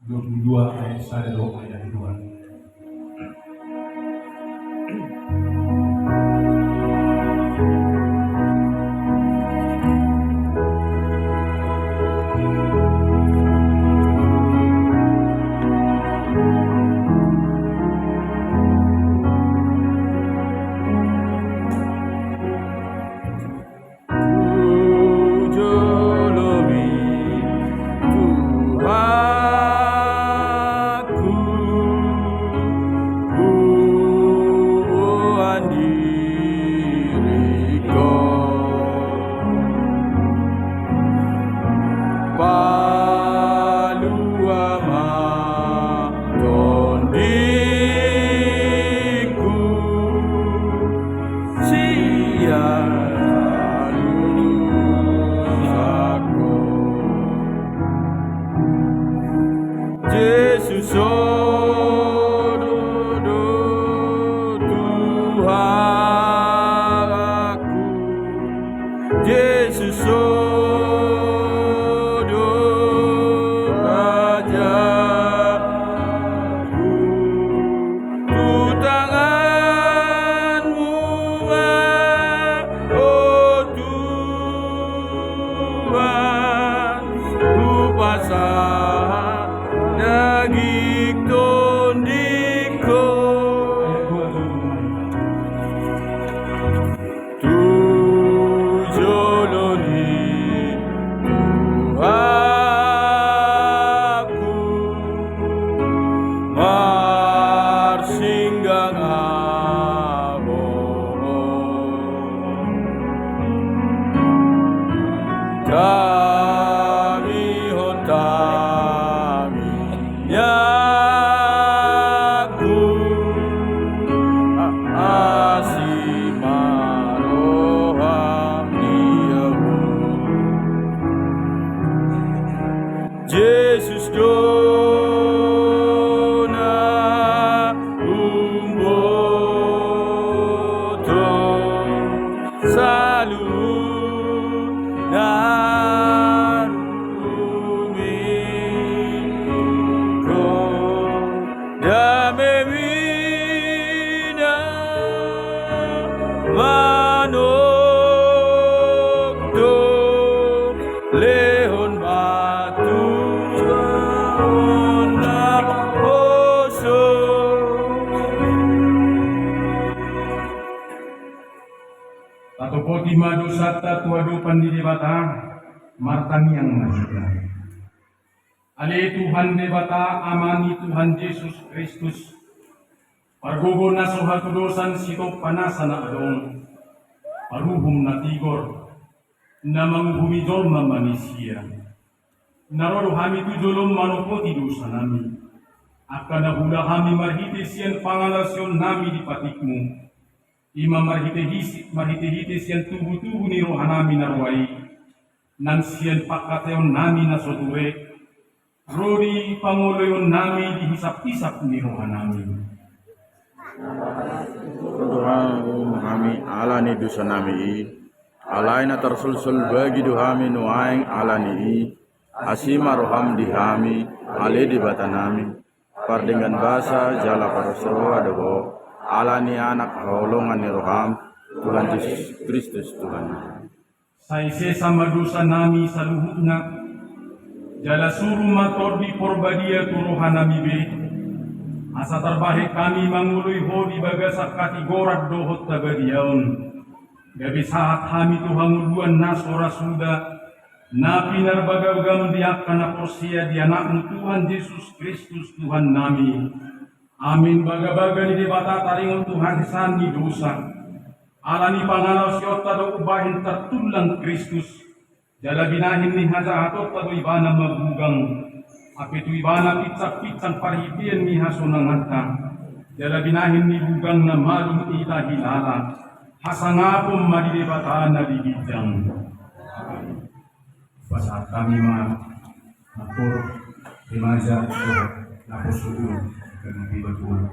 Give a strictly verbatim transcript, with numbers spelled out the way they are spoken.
dua puluh dua ayat sada dohot ayat dua. Tu jolomi Tuhanku, huboan diringku. Palua ma tondingku sian halusaonku. Jesus, Ho do Tuhanku. Jesus, Ho do Rajaku. Tu tanganmu ma, Ho Tuhan, hupasahat daging tondingku. Tu jolo ni Tuhanku marsinggang ahu. Hami hot hami niangku, asi ma roham di ahu. Jesus do na umboto, saluhutna rumingkot. Damemi na manongtong lehon ma tu ahu naposo. Tatopoti ma dosanta tu adopan ni Debata. Martangiang ma hita. Ale Tuhan Debata, Ama ni Tuhan Jesus Kristus, pargogo na so hatudosan, sitompa nasa na adong, paruhum na tigor, na manguhumi jolma manisia. Na ro do hami tu jolom manopoti dosanami, angka na huula hami marhite sian pangalaosionnami di patikmu. I ma marhite hisi-, marhitehite sian tubutubu ni rohanami na rua i, nang sian pangkataionnami na so ture, ro di pangoloionnami di hisaphisap ni rohanami. Ro do hami ala ni dosanami i, alai na tarsolsol bagi do hami nuaeng ala ni i, asi ma roham di hami, ale Debatanami, pardenggan basa jala parhoras roha do ho, ala ni Anak haholongan ni roham, Tuhan Jesus Kristus Tuhannami. Sai sesa ma dosanami saluhutna, jala suru ma Tondi Porbadia tu rohanami be, asa tarbahen hami mangoloi ho di bagasan hatigoran dohot habadiaon, gabe sahat hami tu hangoluan na so ra suda, na pinarbagabagam di angka na porsea di Anakmu Tuhan Jesus Kristus Tuhannami. Amin. Bagabaga ni Debata taringot tu hahisahan ni dosa. Ala ni pangalaosionta do umbahen tartullang Kristus, jala binahen ni hajahatonta do Ibana mabugang, hape tu Ibana pinsangpinsang parhitean ni hasonanganta, jala binahen ni bugangna malum hita hilala. Hasangapon ma di Debata na di ginjang. Pasahat hami ma nangkok, remaja, dohot naposo, kami di Batul.